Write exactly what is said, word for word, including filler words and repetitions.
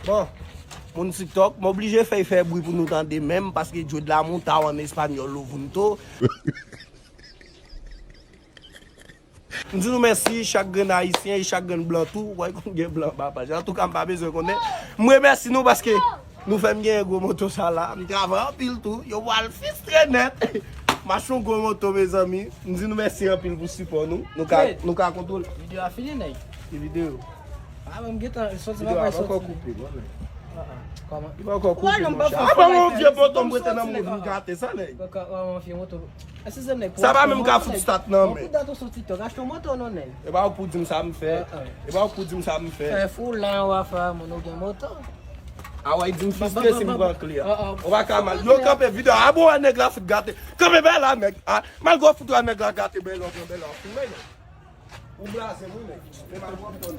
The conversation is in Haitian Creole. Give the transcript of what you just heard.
Bon, moun TikTok, m oblije fè fè bri pou nou tande menm, paske yo de la monta an espanyòl lo vunto. M di nou mèsi, chak grenn ayisyen e chak grenn blan tou. Wè, konn gen blan anba paj. Antouka, m pa bezwen konnen. M remèsi nou paske nou fè m genyen gwo moto sa la. M travay anpil tou. Yo pral fistre nèt. M achte yon gwo moto, mezanmi. M di nou mèsi anpil pou sipò nou. Nou ka, nou ka kontwole. Videyo a fini, nèg. Ki videyo? Ah, men m gentan soti. Videyo a poko koupe, non, nèg. Li poko koupe, monchè. Ah, ban m yon vye moto, m rete nan moun, m gate sa, nèg. Sa pa menm ka fout stat nan men. Ou dat ou sou TikTok, achte yon moto non, nèg. E pa ou pou di m sa m fè. E pa ou pou di m sa m fè. Fè fou la, w a fè moun ou gen moto. A wè, di m fistre si m pran kle a. Ou pa ka mal. Yo kanpe videyo a. A bon, wè nèg la fout gate. Kanpe bè la, nèg. Ah, malgre w fout wè nèg la gate, bè la, bè la. Filme, nèg. Ou blaze m wi, nèg. Men m al pran ton.